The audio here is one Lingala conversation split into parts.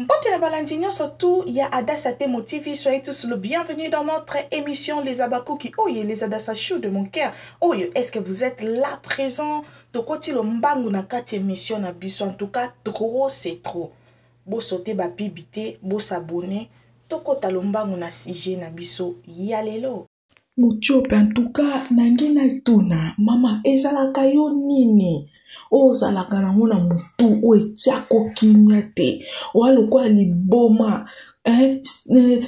Mbote na balandi nyonso tout ya Adassa Temo TV, soyez tous le bienvenu dans notre émission Les Abakuki. Oye, les Adassa chou de mon cœur. Oye, est-ce que vous êtes là présent? Tokoti lo mbangu na kati émission na biso. En tout cas, trop c'est trop. Bo sauter ba pibité, bo s'abonner. Tokota lo mbangu na sujet na biso ya lelo. Mutiope en tout cas nangi natuna mama ezalaka yo nini oyo ozalaka nango na motu oyo etiako kimia te oya lokola liboma eh,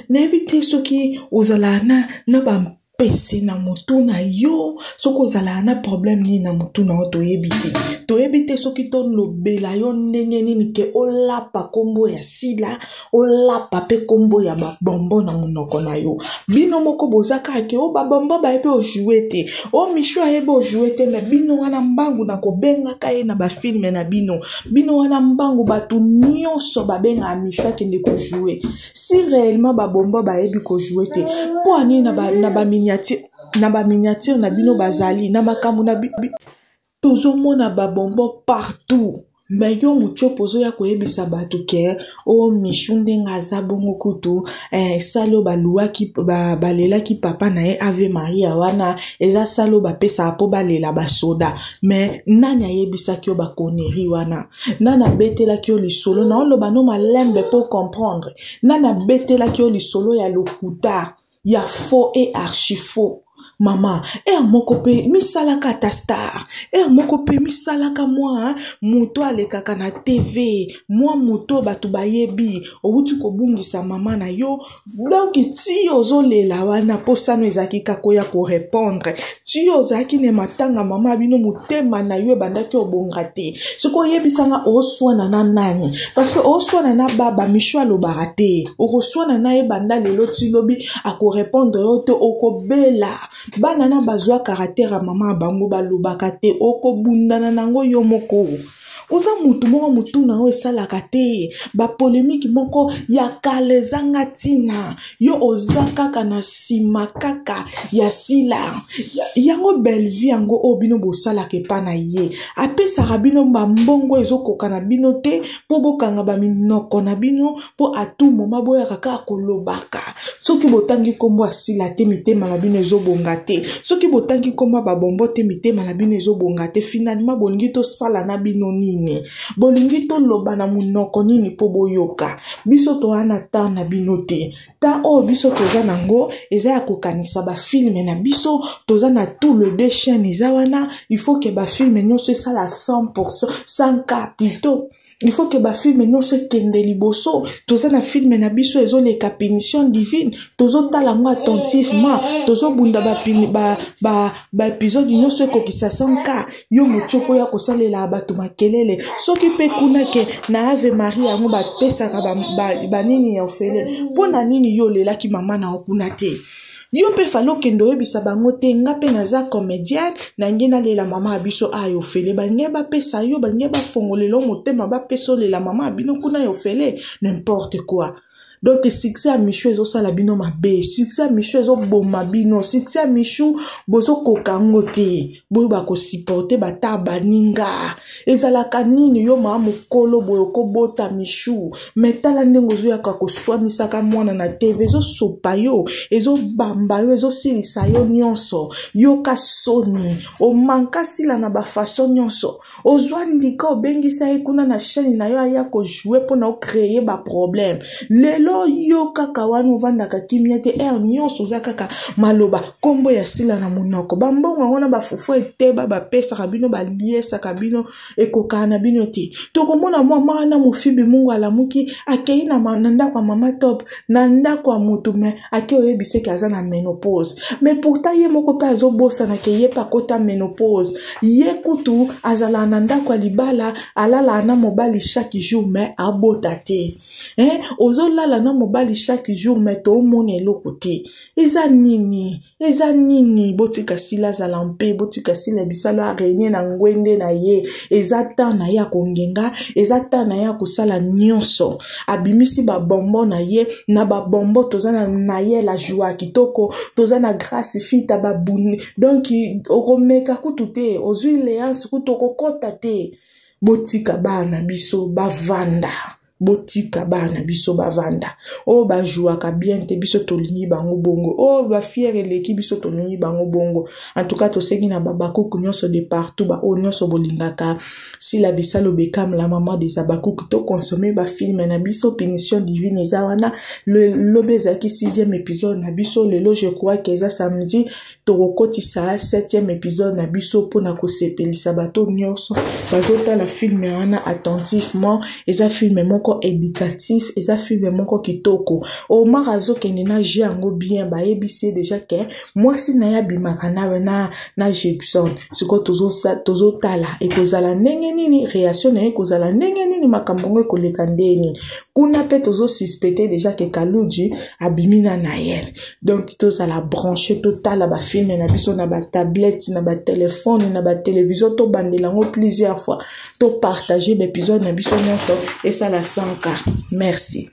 nayebi te soki ozalaka na, na bampese na motu na yo soki ozalaka na problème nini na motu na yo toyebi te toyebi te soki tolobela yo ndenge nini ke olapa nkombo ya sila olapa mpe nkombo ya babombo na monoko na yo bino moko boza kaka ke o oh, babombo bayebi ojoue te o oh, micho ayebi ojoue te me bino wana mbangu na kobengaka ye na bafilme na bino bino wana mbangu bato nyonso babengaka micho akende kojoue si réellement babombo bayebi kojoue te mpo anini na baminiature na baminiature na bino bazali na makambo na tozomona babombo partout me yo mutiopo ozoya koyebisa bato ke o oh, mishu ndenge aza bongo kutu eh, sale oyo baluwaki balelaki ba papa na ye ave maria wana eza sale oyo bapesaka mpo balela basoda me nani ayebisaki yo bakoneri wana nani abetelaki yo lisolo na oloba no malembe mpo comprendre nani abetelaki yo lisolo ya lokuta ya faux et archi faux mama heure moko mpe misalaka ata star heure moko mpe misalaka mwa moto alekaka na tv mwa moto bato bayebi owuti kobungisa mama na yo donk ti ozolela wana mposano ezalaki kaka oya korepondre ti ozalaki na matanga mama bino motema na yo ebandaki obonga te soki oyebisanga oswana na nani parce que oswana na baba misho alobaka te okoswana na ye banda lelo ti lobi akorepondre yo te okobela bana na bazwa caractère ya mama ya bango balobaka te okobundana nango yo moko oza motu moko motu na yo esalaka te bapolemike moko ya kala ezanga ntina yo oza kaka na nsima kaka ya sila yango bellevue yango oyo bino bosalaka epa na ye apesaka bino bambongo ezokoka na bino te mpo bokanga baminoko na bino mpo atu moma boyaka kaka kolobaka soki botangi nkombo ya sila te mitema na bino ezobonga te soki botangi nkombo ya babombo te mitema na bino ezobonga te finalement bolingi tosala na bino nini bolingi toloba na monoko nini mpo boyoka biso toa na temps na bino te temps oyo biso toza nango eza ya kokanisa bafilme na biso toza na tout le deux chaîne eza wana il faut ke bafilme nyonso esala 100 100 k plutôt il faut que bafilme nyonso ekende liboso toza na filme na biso ezoleka punition divine tozotala yango attentivement tozobunda baepisode ba, ba, ba nyonso ekokisa 100 k yo motioko ya kosalela bato makelele soki mpe kuna ke na ave marie yango bapesaka banini ba, ba ya ofele mpo na nini yo olelaki mama na yo kuna te yo mpe fale okende oyebisa bango te nga mpe naza comédienne na nge nalela mama ya biso ayo ofele balingi bapesa yo balingi bafongolela motema bapesa olela mama ya bino kuna ya ofele n'importe quoi donc succès ya michu ezosala bino mabe succès ya michu ezoboma bino succès ya michu bozokoka yango te boyeba kosupporte bata baninga ezalaka nini yo maa mokolo boye okobota michu me tala ndenge ozoyaka koswanisaka mwana na tv ezosopa yo ezobamba yo ezosilisa yo nyonso yoka soni omanka sila na bafaso nyonso ozwa ndika obengisa ye kuna na chaîne na yo aya kojoue mpo na ocreye baproblème lelo yo kaka wana ovandaka kimia te heure nyonso oza kaka maloba nkombo ya sila na monoko bambongo yango na bafufu eteba bapesaka bino baliesaka bino ekokaka na bino te tokomona mwa mwana mofibi mungu alamuki akei na, na ndako ya mama top na ndako ya motu me ake oyebisa ke aza na menopause mais pourtant ye moko mpe azobosana ke ye mpe akota menopause ye kutu azalaka na ndako ya libala alalaka na mobali chaque jour mais abota te eh? ozolala na mobali chaque jour mais toomona eloko te eza nini eza nini botika sila azala mpe botika sila bisalo arenye na ngwende na ye eza temps na ye ya kongenga eza temps na ye ya kosala nyonso abimisi babombo na ye na babombo toza na nayel ajoua kitoko toza na grace fita babuni donk okomeka kutu te ozwi leance kutu okokɔta te botika bana na biso bavanda. Botika bana na biso bavanda. Oyo bajouaka bien te, biso tolingi bango bongo. Oyo bafiere eleki, biso tolingi bango bongo. En tout cas, tosengi na babakuku nyonso de partout, baoyo nyonso bolingaka Sila Bisalu Bekam, la maman des Abakuku, tokonsome bafilme na biso. Punition divine eza wana. Lobi ezalaki 6e épisode na biso. Lelo, je crois ke eza samedi, tokokotisa 7e épisode na biso mpona kosepelisa bato nyonso bazotala filme wana attentivement. Eza filme moko éducatif, eza filme moko kitoko. Omar azokende na jeu yango bien. Bayebisi ye deja ke mwasi na ye abimaka na Gibson. Sikoyo tozotala ekozala ndenge nini, réaction na ye ekozala ndenge nini, makambo yango ekoleka ndenge nini kuna. Mpe tozosuspecte deja ke Kaluji abimi na Nayel. Donc tozala branché, totala bafilme na biso na batablette, na batelefone, na batelevizio, tobandela yango plusieurs fois, topartage baepisode na biso nyonso, esala 100K. Merci.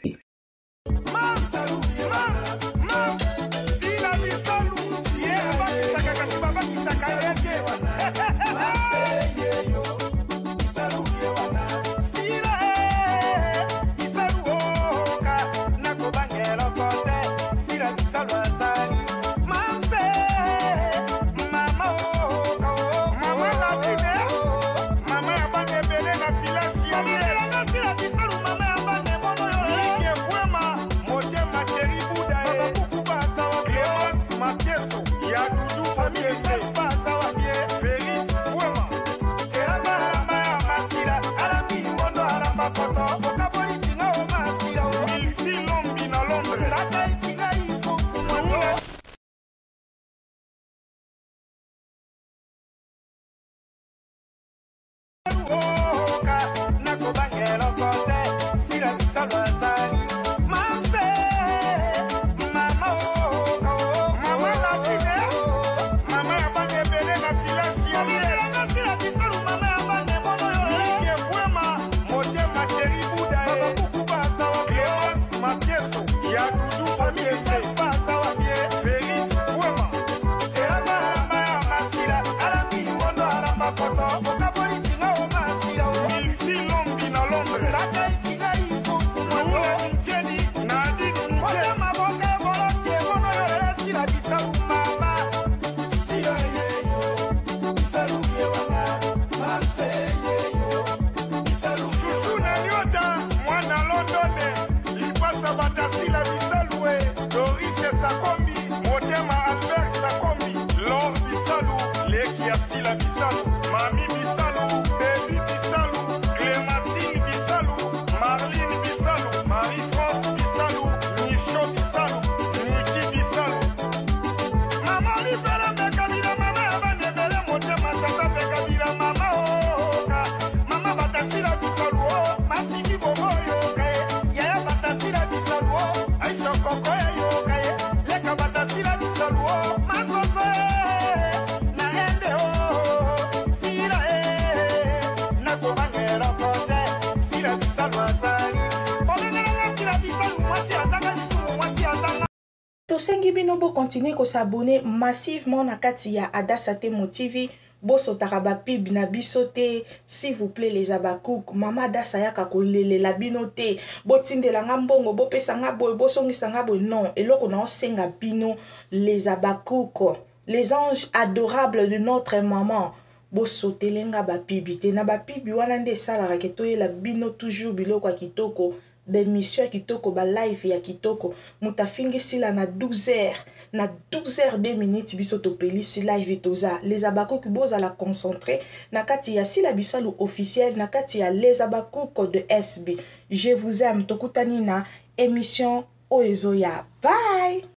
Tosengi bino bokontinue kosabone massivement na kati ya Adasa Temo TV. Bosotaka bapub na biso te, s'il vous plaît, les Abakouk. Mama Adasa yaka kolelela bino te, botindela nga mbongo, bopesa nga boye, bosongisa nga boye. Non, eloko na osenga bino, les Abakouk, les anges adorables de notre maman, bosotele nga bapub te. Na bapub wana nde esalaka ke toyela bino toujours biloko ya kitoko, baémission ya kitoko, balive ya kitoko. Moto afingisila na 12 heures, na 12 heures 2 minutes, biso topelisi live. Toza les Abakouk, bozala concentré na kati ya Sila Bisalu officiel, na kati ya les Abakouk de SB. Je vous aime. Tokutani na émission oyo ezoya. Bye.